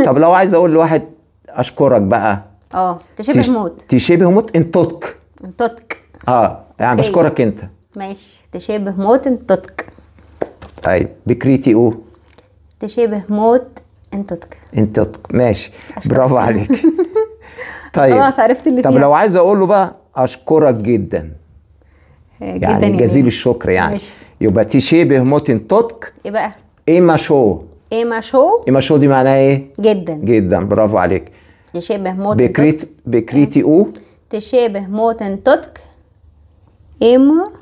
طب لو عايز اقول لواحد اشكرك بقى، تشبه موت. تشبه موت انتوتك. انتوتك. يعني بشكرك انت. ماشي، تشابه موت انتوتك. طيب بكريتي او تشابه موت انتوتك. انتوتك، ماشي، برافو عليك. طيب خلاص عرفت اللي فيها. طب لو عايز اقول له بقى اشكرك جدا، يعني جزيل الشكر يعني. ماشي. يبقى تشابه موت انتوتك. ايه بقى؟ ايما شو. ايما شو. ايما شو دي معناها ايه؟ جدا. جدا، برافو عليك. تشابه موت بكريتي او تشابه موت انتوتك.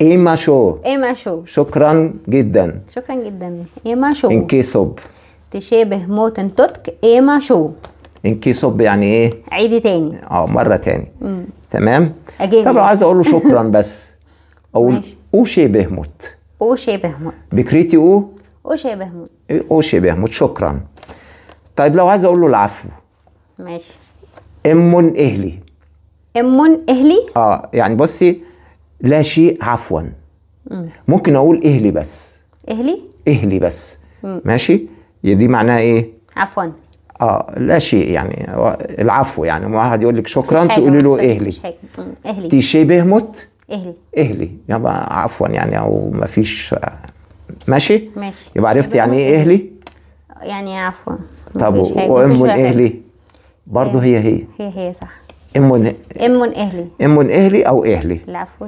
ايما شو. ايما شو. شكرا جدا. شكرا جدا. ايما شو. انكيسوب. تشابه موت انتوتك ايما شو. انكيسوب يعني ايه؟ عيدي تاني. مرة تاني. تمام؟ أجيني. طب لو عايز اقول له شكرا بس اقول او شبه موت. او شبه موت. بكريتي او او شبه موت. او شبه موت، شكرا. طيب لو عايز اقول له العفو. ماشي. امن اهلي. امن اهلي؟ يعني بصي، لا شيء عفوا. ممكن اقول اهلي بس. اهلي؟ اهلي بس. ماشي؟ دي معناها ايه؟ عفوا. لا شيء يعني العفو، يعني واحد يقول لك شكرا تقولي له اهلي. اهلي. تشبه موت اهلي. اهلي يبقى عفوا يعني، او ما فيش. ماشي؟ ماشي. يبقى عرفت يعني ايه اهلي؟ يعني عفوا. طب وام اهلي برضه هي هي. هي هي صح. امن اهلي. امن اهلي او اهلي. العفو.